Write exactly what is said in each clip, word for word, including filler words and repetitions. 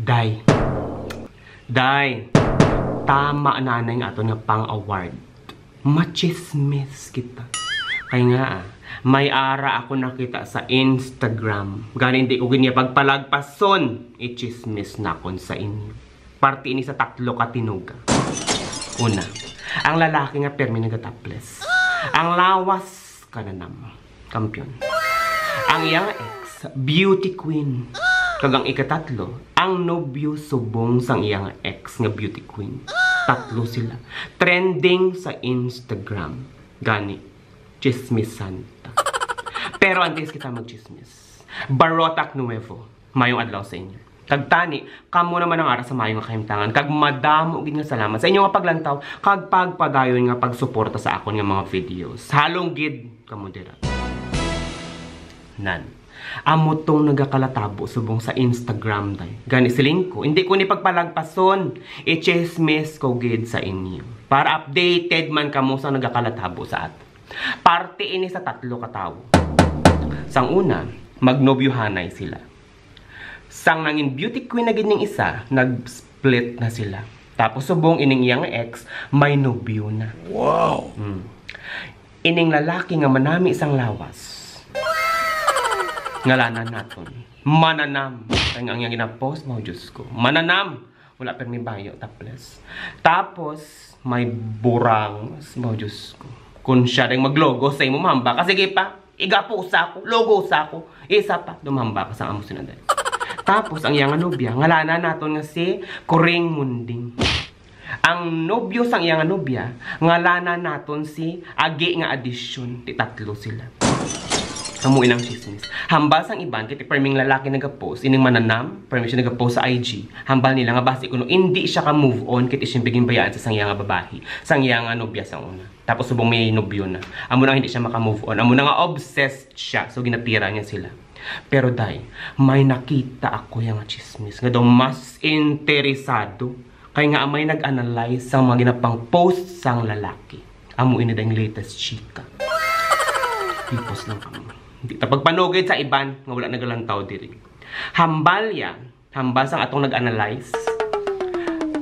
Day. Day. Tama na anay nga aton nga pang-award. Machismis kita. Kay nga, ah, may ara ako nakita sa Instagram. Gani, hindi ko gid niya pagpalagpason. Ichismis nakon sa inyo. Parte ini sa tatlo ka tinuga. Una, ang lalaki nga permi nagataples. Ang lawas, kananam. Kampiyon. Ang iyang ex, beauty queen. Kag ang ikatatlo, ang nobyo subong sang iyang ex nga beauty queen. Tatlo sila. Trending sa Instagram. Gani, chismisan ta. Pero antes kita magchismis, Barotac Nuevo, mayong adlaw sa inyo. Kag tani, kamo naman ang ara sa mayo nga kahimtangan. Kag madamo gid nga salamat sa inyo nga paglantaw kag pagpadayon nga pagsuporta sa akon nga mga videos. Halong gid kamo dira. Nan. Amo tong nagakalatabo subong sa Instagram, day. Gani siling ko, hindi ko ni pagpalagpason. I-chismis ko gid sa inyo. Para updated man kamo sa nagakalatabo sa ato. Parte ini sa tatlo ka tawo. Sang una, magnobyohanay sila. Sang nangin beauty queen na gid ning isa, nag-split na sila. Tapos subong ining iyang ex, may nobyo na. Wow! Hmm. Ining lalaki nga manami sang lawas. Ngalanan naton. Mananam. Kay nga ang iyang ginapost, mao, Diyos ko. Mananam. Wala permi bayo, taples. Tapos, may burang. Mao, Diyos ko. Kung siya ding maglogo sa imo, mahamba ka. Sige pa, igapo sa ako, logo sa ako. Isa pa, dumamba ka sa amo sinaday. Tapos, ang iyang nobya, ngalanan naton nga si Kuring Munding. Ang nobyo sang iyang nobya, ngalanan naton si Agi nga Adisyon. Ti tatlo sila. Amo inang chismis. Hambal sang iban, kay ti perming lalaki nagapost, ining mananam, permi siya nagapost sa I G. Hambal nila nga basi kuno indi siya ka move on, kay ti siyempre ginbayaan sa sang iya nga babahi, sang iya nga nobya sang una. Tapos subong may nobyo na. Amo na nga hindi siya maka-move on. Amo na nga obsessed siya. So, ginatira niya sila. Pero, day, may nakita ako yang chismis nga daw mas interesado kay nga may nag-analyze sang mga ginapang-post sang lalaki. Amo ini dayong latest chika. Hipos lang kamo. Hindi ta pagpanugid sa iban nga wala nagalantaw diri. Hambal ya, hambal sang atong nag-analyze.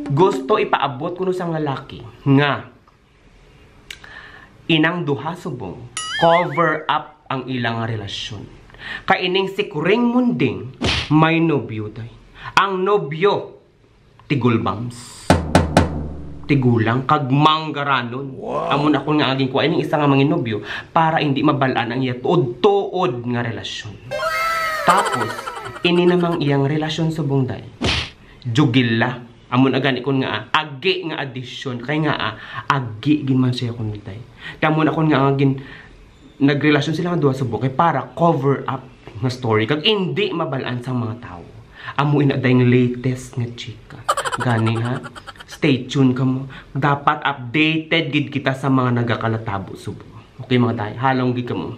Gusto ipaabot kuno sang lalaki nga inang duha subong cover up ang ilang relasyon. Kay ining si Kuring Munding may nobyo, day. Ang nobyo, tigulbams, tigulang, kag manggaranon. Wow. Amo na akon nga ginkuha ining isa nga manginobyo para hindi mabal-an ang iya tuod-tuod nga relasyon. Tapos, ini namang iyang relasyon subong, day, jugila. Amo na gani kon nga, ah, agi nga adisyon. Kay nga, ah, agi gid man siya kon, day. Kay amo na kon nga, ah, gin-, nagrelasyon sila nga duha subong kay para cover up nga story kag indi mabal-an sang mga tawo. Amo ina dayong latest nga chika. Gani, ha? Stay tuned kamo. Dapat updated gid kita sa mga nagakalatabo subong. Okay, mga day, halong gid kamo.